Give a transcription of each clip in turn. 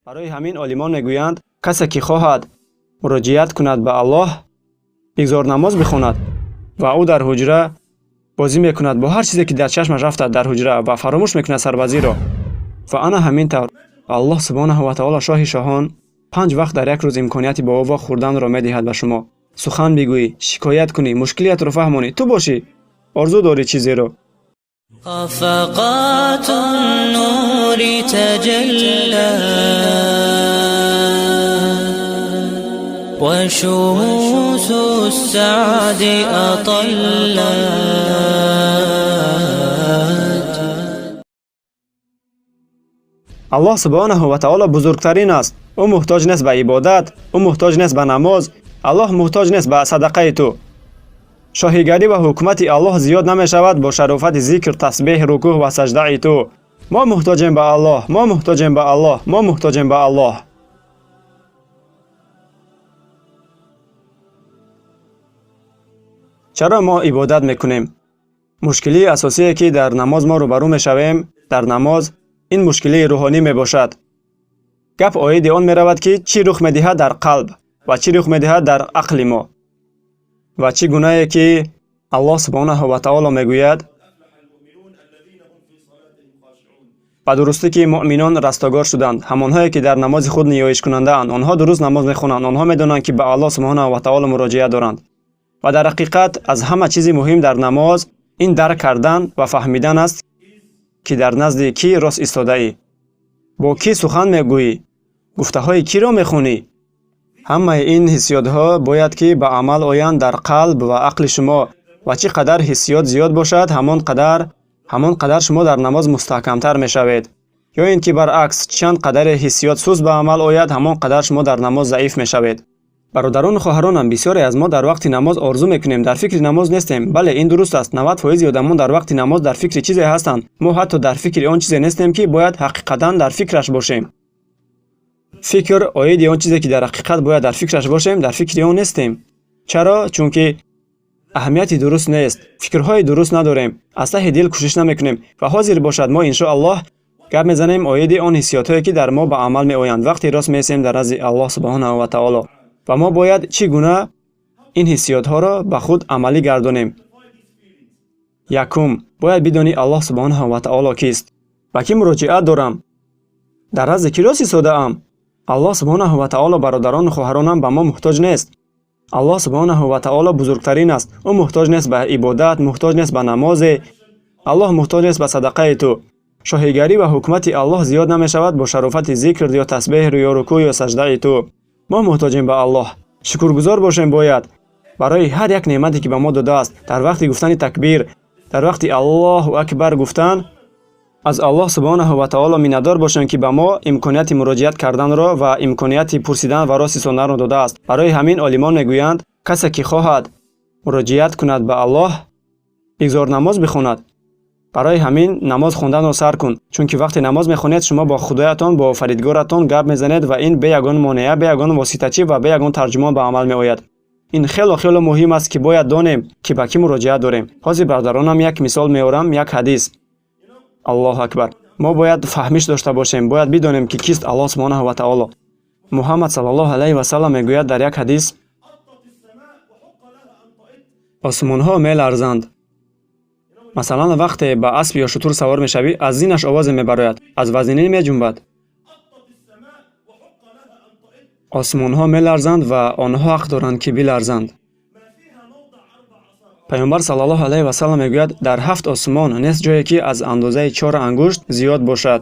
Барои ҳамин олимон мегӯянд, касе ки хоҳад муроҷиат кунад ба Аллоҳ, бигзор намоз бихонад ва ӯ дар ҳуҷра бозӣ мекунад бо ҳар чизе, ки дар чашмаш рафтад дар ҳуҷра, ва фаромӯш мекунад сарбазиро. Ва ана ҳамин тавр Аллоҳ субҳонаҳу ва таоло, шоҳи шоҳон, 5 вақт дар як рӯз имконияти бо ӯ вохӯрданро медиҳад ба шумо. Сухан бигӯӣ, шикоят кунӣ, мушкилиятро фаҳмонӣ, ту бошӣ, орзу дорӣ чизеро. خفقات النور تجلى وشموس السعد أطلت. Аллоҳ субҳонаҳу ва таоло бузургтарин аст. Ӯ муҳтоҷ нест ба ибодат, ӯ муҳтоҷ нест ба намоз, Аллоҳ муҳтоҷ нест ба садақаи ту. Шоҳигарӣ ва ҳукумати Аллоҳ зиёд намешавад бо шарофати зикр, тасбеҳ, рукӯъ ва саждаи ту. Мо муҳтоҷем ба Аллоҳ, мо муҳтоҷем ба Аллоҳ, мо муҳтоҷем ба Аллоҳ. Чаро мо ибодат мекунем? Мушкилии асосие, ки дар намоз мо рӯбарӯ мешавем, дар намоз ин мушкилии рӯҳонӣ мебошад. Гап оиди он меравад, ки чӣ рух медиҳад дар қалб ва чӣ рух медиҳад дар ақли мо. Ва чӣ гунае ки Аллоҳ субҳонаҳу ва таоло мегӯяд: ба дурустӣ ки муъминон растогор шуданд, ҳамонҳое ки дар намози худ ниёишкунандаанд. Онҳо дуруст намоз мехонанд, онҳо медонанд, ки ба Аллоҳ субҳонаҳу ва таоло муроҷиат доранд. Ва дар ҳақиқат аз ҳама чизи муҳим дар намоз ин дарк кардан ва фаҳмидан аст, ки дар назди кӣ рост истодаӣ, бо кӣ сухан мегӯӣ, гуфтаҳои киро мехонӣ. Ҳамаи ин ҳиссиётҳо бояд ки ба амал оянд дар қалб ва ақли шумо, ва чӣ қадар ҳиссиёт зиёд бошад, ҳамон қадар шумо дар намоз мустаҳкамтар мешавед. Ё ин ки баръакс, чанд қадаре ҳиссиёт суст ба амал ояд, ҳамон қадар шумо дар намоз заиф мешавед. Бародарону хоҳаронам, бисёре аз мо дар вақти намоз орзу мекунем, дар фикри намоз нестем. Бале, ин дуруст аст. 90% одамон дар вақти намоз дар фикри чизе ҳастанд. Мо ҳатто дар фикри он чизе нестем, ки бояд ҳақиқатан дар фикраш бошем. Фикр оиди он чизе, ки дар ҳақиқат бояд дар фикраш бошем, дар фикри он нестем. Чаро? Чунки аҳамияти дуруст нест, фикрҳои дуруст надорем, аз таҳи дил кӯшиш намекунем. Ва ҳозир бошад, мо иншоаллоҳ гап мезанем оиди он ҳиссиётҳое, ки дар мо ба амал меоянд, вақте рост меистем дар назди Аллоҳ субҳонаҳу ва таоло, ва мо бояд чӣ гуна ин ҳиссиётҳоро ба худ амалӣ гардонем. Якум, бояд бидонӣ Аллоҳ субҳонаҳу ва таоло кист, ба кӣ муроҷиат дорам, дар назди кӣ рост истодаам. Аллоҳ субҳонаҳу ва таоло, бародарону хоҳаронам, ба мо муҳтоҷ нест. Аллоҳ субҳонаҳу ва таоло бузургтарин аст. Ӯ муҳтоҷ нест ба ибодат, муҳтоҷ нест ба намозе, Аллоҳ муҳтоҷ нест ба садақаи ту. Шоҳигарӣ ва ҳукумати Аллоҳ зиёд намешавад бо шарофати зикр ё тасбеҳ ё рукӯъ ё саждаи ту. Мо муҳтоҷем ба Аллоҳ. Шукргузор бошем бояд барои ҳар як неъмате, ки ба мо додааст. Дар вақти гуфтани такбир, дар вақти Аллоҳу акбар гуфтан, аз Аллоҳ субҳонаҳу ва таоло миннатдор бошем, ки ба мо имконияти муроҷиат карданро ва имконияти пурсидан ва рост истонданро додааст. Барои ҳамин олимон мегӯянд, касе ки хоҳад муроҷиат кунад ба Аллоҳ, бигзор намоз бихонад. Барои ҳамин намоз хонданро сар кун, чунки вақте намоз мехонед, шумо бо Худоятон, бо Офаридгоратон гап мезанед ва ин бе ягон монеа, бе ягон воситачӣ ва бе ягон тарҷумон ба амал меояд. Ин хело хело муҳим аст, ки бояд донем, ки ба кӣ муроҷиат дорем. Ҳозир, бародаронам, як мисол меорам, як ҳадис. Аллоҳу акбар! Мо бояд фаҳмиш дошта бошем, бояд бидонем, ки кист Аллоҳ субҳонаҳу ва таоло. Муҳаммад саллаллоҳу алайҳи васаллам мегӯяд дар як ҳадис: осмонҳо меларзанд. Масалан, вақте ба асп ё шутур савор мешавӣ, аз зинаш овозе мебарояд, аз вазнинӣ меҷунбад. Осмонҳо меларзанд ва онҳо ҳақ доранд, ки биларзанд. Паёмбар саллаллоҳу алайҳи васаллам мегӯяд: дар ҳафт осмон нест ҷое, ки аз андозаи чор ангушт зиёд бошад,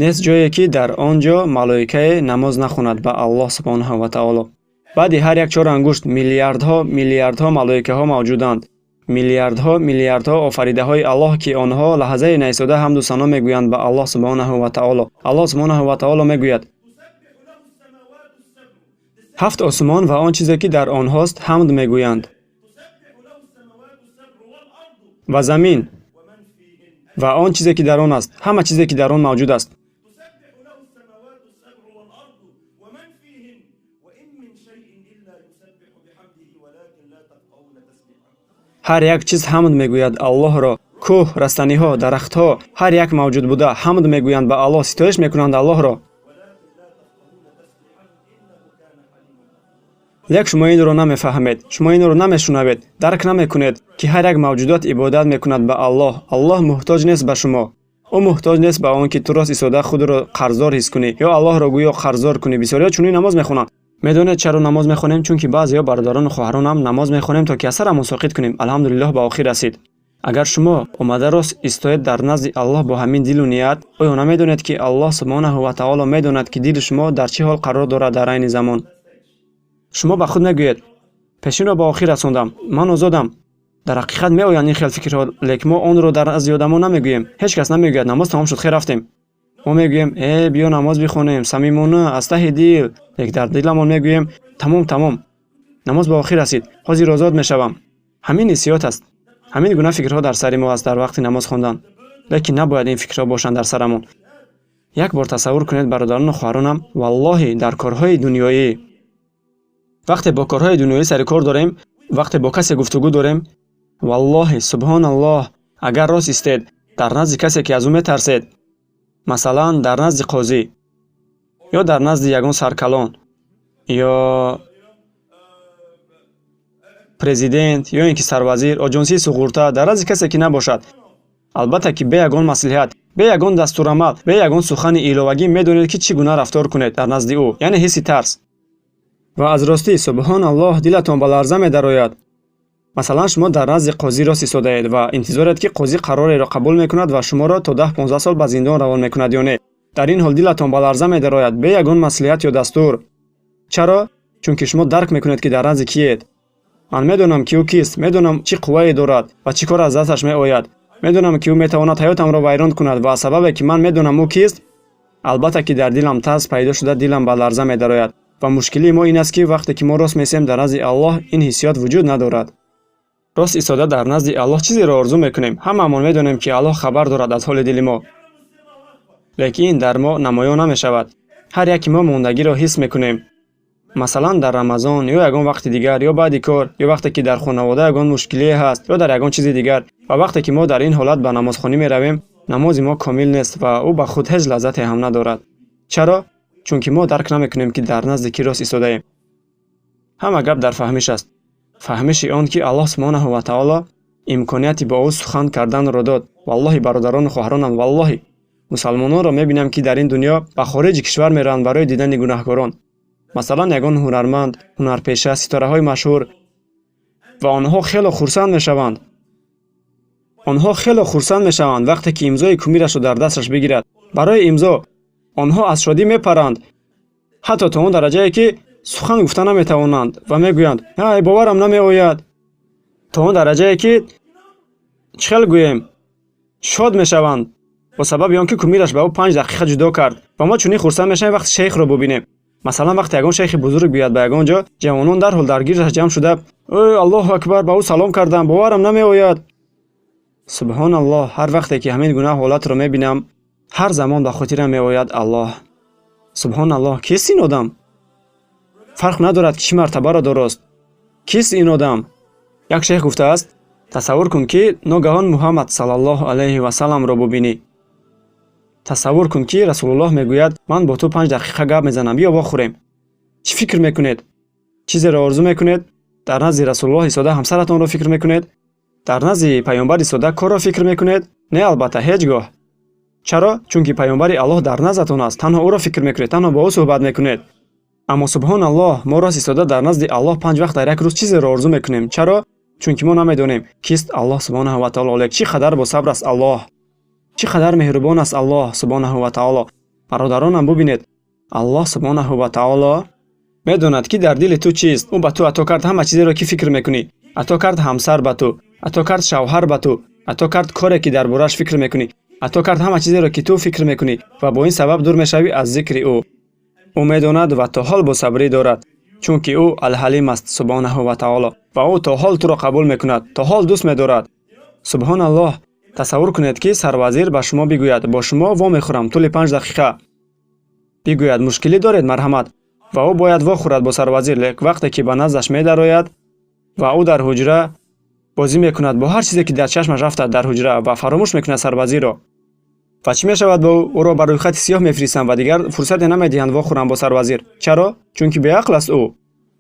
нест ҷое, ки дар он ҷо малоикае намоз нахонад ба Аллоҳ субҳонаҳу ва таоло. Баъди ҳар як чор ангушт миллиардҳо миллиардҳо малоикаҳо мавҷуданд, миллиардҳо миллиардҳо офаридаҳои Аллоҳ, ки онҳо лаҳзаи наистода ҳамду сано мегӯянд ба Аллоҳ субҳонаҳу ва таоло. Аллоҳ субҳонаҳу ва таоло мегӯяд: ҳафт осмон ва он чизе, ки дар онҳост, ҳамд мегӯянд ва замин ва он чизе, ки дар он аст, ҳама чизе, ки дар он мавҷуд аст. Ҳар як чиз ҳамд мегӯяд Аллоҳро. Кӯҳ, растаниҳо, дарахтҳо, ҳар як мавҷуд буда ҳамд мегӯянд ба Аллоҳ, ситоиш мекунанд Аллоҳро. Лек шумо инро намефаҳмед, шумо инро намешунавед, дарк намекунед, ки ҳар як мавҷудот ибодат мекунад ба Аллоҳ. Аллоҳ муҳтоҷ нест ба шумо. Ӯ муҳтоҷ нест ба он ки ту рост истода худро қарздор ҳис кунӣ ё Аллоҳро гӯё қарздор кунӣ. Бисёриҳо чунин намоз мехонанд. Медонед чаро намоз мехонем? Чунки баъзеҳо бародарону хоҳаронам намоз мехонем, то ки аз сарамон соқит кунем. Алҳамдулиллоҳ, ба охир расид. Агар шумо омада рост истоед дар назди Аллоҳ бо ҳамин дилу ният, оё намедонед, ки Аллоҳ субҳонаҳу ва таоло медонад, ки дили шумо дар чӣ ҳол қарор дорад дар айни замон? Шумо ба худ мегӯед: пешинро ба охир расондам, ман озодам. Дар ҳақиқат меоянд ин хел фикрҳо, лек мо онро дар назди одамон намегӯем. Ҳеҷ кас намегӯяд: намоз тамом шуд, хер рафтем. Мо мегӯем: э, биё намоз бихонем, самимона, аз таҳи дил. Лек дар диламон мегӯем: тамом, тамом, намоз ба охир расид, ҳозир озод мешавам. Ҳамин ҳиссиёт аст, ҳамин гуна фикрҳо дар сари мо аст дар вақти намоз хондан. Лекин набояд ин фикрҳо бошанд дар сарамон. Як бор тасаввур кунед, бародарону хоҳаронам, валлоҳи, дар корҳои дунёӣ, вақте бо корҳои дунёӣ сари кор дорем, вақте бо касе гуфтугӯ дорем, валлоҳи, субҳоналлоҳ, агар рост истед дар назди касе, ки аз ӯ метарсед, масалан, дар назди қозӣ ё дар назди ягон саркалон ё президент ё ин ки сарвазир, оҷонсии суғурта, дар назди касе ки набошад, албатта ки бе ягон маслиҳат, бе ягон дастурамал, бе ягон сухани иловагӣ медонед, ки чӣ гуна рафтор кунед дар назди ӯ, яъне ҳисси тарс. Ва аз ростӣ, субҳоналлоҳ, дилатон ба ларза медарояд. Масалан, шумо дар назди қозӣ рост истодаед ва интизоред, ки қозӣ қарореро қабул мекунад ва шуморо то 10-15 сол ба зиндон равон мекунад ё не. Дар ин ҳол дилатон ба ларза медарояд бе ягон маслиҳат ё дастур. Чаро? Чунки шумо дарк мекунед, ки дар назди киед. Ман медонам, ки ӯ кист, медонам, чӣ қуввае дорад ва чӣ кор аз дасташ меояд. Медонам, ки ӯ метавонад ҳаётамро вайрон кунад ва аз сабабе ки ман медонам ӯ кист, албатта ки дар дилам тарс пайдо шуда, дилам ба ларза медарояд. Ва мушкилии мо ин аст, ки вақте ки мо рост месем дар назди Аллоҳ, ин ҳиссиёт вуҷуд надорад. Рост истода дар назди Аллоҳ чизеро орзу мекунем. Ҳамаамон медонем, ки Аллоҳ хабар дорад аз ҳоли дили мо, лекин ин дар мо намоён намешавад. Ҳар яке мо мондагиро ҳис мекунем. Масалан, дар Рамазон ё ягон вақти дигар, ё баъди кор, ё вақте ки дар хонавода ягон мушкилие ҳаст, ё дар ягон чизи дигар. Ва вақте ки мо дар ин ҳолат ба намозхонӣ меравем, намози мо комил нест ва ӯ ба худ ҳеҷ лаззате ҳам надорад. Чаро? Чунки мо дарк намекунем, ки дар назди кӣ рост истодаем. Ҳама гап дар фаҳмиш аст. Фаҳмиши он ки Аллоҳ субҳонаҳу ва таоло имконияти бо ӯ сухан карданро дод. Валлоҳи, бародарону хоҳаронам, валлоҳи, мусалмононро мебинам, ки дар ин дунё ба хориҷи кишвар мераванд барои дидани гунаҳкорон. Масалан, ягон ҳунарманд, ҳунарпеша, ситораҳои машҳур, ва онҳо хело хурсанд мешаванд. Онҳо хело хурсанд мешаванд, вақте ки имзои кумирашро дар дасташ бигирад. Барои имзо онҳо аз шодӣ мепаранд, ҳатто то он дараҷае, ки сухан гуфта наметавонанд ва мегӯянд: ай, боварам намеояд. То он дараҷае, ки чӣ хел гӯем, шод мешаванд бо сабаби он ки кумираш ба ӯ 5 дақиқа ҷудо кард. Ва мо чунин хурсанд мешавем, вақте шейхро бубинем. Масалан, вақте ягон шейхи бузург биёяд ба ягон ҷо, ҷавонон дарҳол дар гирдаш ҷамъ шуда: ой, Аллоҳу акбар, ба ӯ салом кардам, боварам намеояд. Субҳоналлоҳ, ҳар вақте ки ҳамин гуна ҳолатро мебинам, ҳар замон ба хотирам меояд Аллоҳ. Субҳоналлоҳ, кист ин одам? Фарқ надорад, ки чӣ мартабаро дорост. Кист ин одам? Як шейх гуфтааст: тасаввур кун, ки ногаҳон Муҳаммад саллаллоҳу алайҳи васалламро бубинӣ. Тасаввур кун, ки Расулуллоҳ мегӯяд: ман бо ту 5 дақиқа гап мезанам, биё вохӯрем. Чӣ фикр мекунед? Чизеро орзу мекунед? Дар назди Расулуллоҳ истода ҳамсаратонро фикр мекунед? Дар назди паёмбар истода корро фикр мекунед? Не, албатта, ҳеҷ гоҳ. Чаро? Чунки паёмбари Аллоҳ дар наздатон аст, танҳо ӯро фикр мекунед, танҳо бо ӯ суҳбат мекунед. Аммо субҳоналлоҳ, мо рост истода дар назди Аллоҳ 5 вақт дар як рӯз чизеро орзу мекунем. Чаро? Чунки мо намедонем, кист Аллоҳ субҳонаҳу ва таоло. Лек чӣ қадар босабр аст Аллоҳ, чӣ қадар меҳрубон аст Аллоҳ субҳонаҳу ва таоло. Бародаронам, бубинед, Аллоҳ субҳонаҳу ва таоло медонад, ки дар дили ту чист. Ӯ ба ту ато кард ҳама чизеро, ки фикр мекунӣ. Ато кард ҳамсар ба ту, ато кард шавҳар ба ту, ато кард коре, ки дар борааш фикр мекунӣ, ато кард ҳама чизеро, ки ту фикр мекунӣ, ва бо ин сабаб дур мешавӣ аз зикри ӯ. Ӯ медонад ва то ҳол босабрӣ дорад, чунки ӯ Алҳалим аст субҳонаҳу ва таоло, ва ӯ то ҳол туро қабул мекунад, то ҳол дӯст медорад. Субҳоналлоҳ, тасаввур кунед, ки сарвазир ба шумо бигӯяд: бо шумо вомехӯрам тӯли 5 дақиқа. Бигӯяд: мушкилӣ доред, марҳамат. Ва ӯ бояд вохӯрад бо сарвазир. Лек вақте ки ба наздаш медарояд ва ӯ дар ҳуҷра Бозӣ мекунад бо ҳар чизе, ки дар чашмаш рафтад дар ҳуҷра, ва фаромӯш мекунад сарвазирро. Ва чӣ мешавад бо ӯ? Ӯро ба рӯйхати сиёҳ мефиристанд ва дигар фурсате намедиҳанд вохӯранд бо сарвазир. Чаро? Чунки беақл аст ӯ.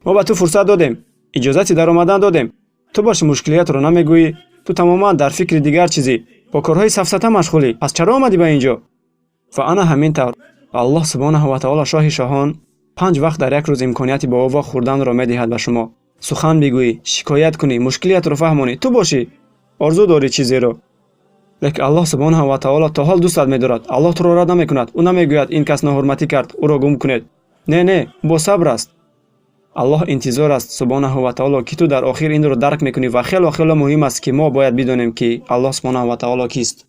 Мо ба ту фурсат додем, иҷозати даромадан додем, ту боши мушкилиятро намегӯӣ. Ту тамоман дар фикри дигар чизӣ, бо корҳои сафсата машғулӣ. Пас чаро омадӣ ба ин ҷо? Ва ана ҳамин тавр Аллоҳ субҳонаҳу ва таоло, шоҳи шоҳон, панҷ вақт дар як рӯз имконияти бо ӯ вохӯрданро медиҳад ба шумо. Сухан бигӯӣ, шикоят кунӣ, мушкилиятро фаҳмонӣ. Ту бошӣ, орзу дорӣ чизеро, лекин Аллоҳ субҳонаҳу ва таоло то ҳол дӯстат медорад. Аллоҳ туро рад намекунад. Ӯ намегӯяд: «Ин кас ноҳурматӣ кард, ӯро гум кунед». Не, не, бо сабр аст. Аллоҳ интизор аст субҳонаҳу ва таоло, ки ту дар охир инро дарк мекунӣ. Ва хело хело муҳим аст, ки мо бояд бидонем, ки Аллоҳ субҳонаҳу ва таоло кист.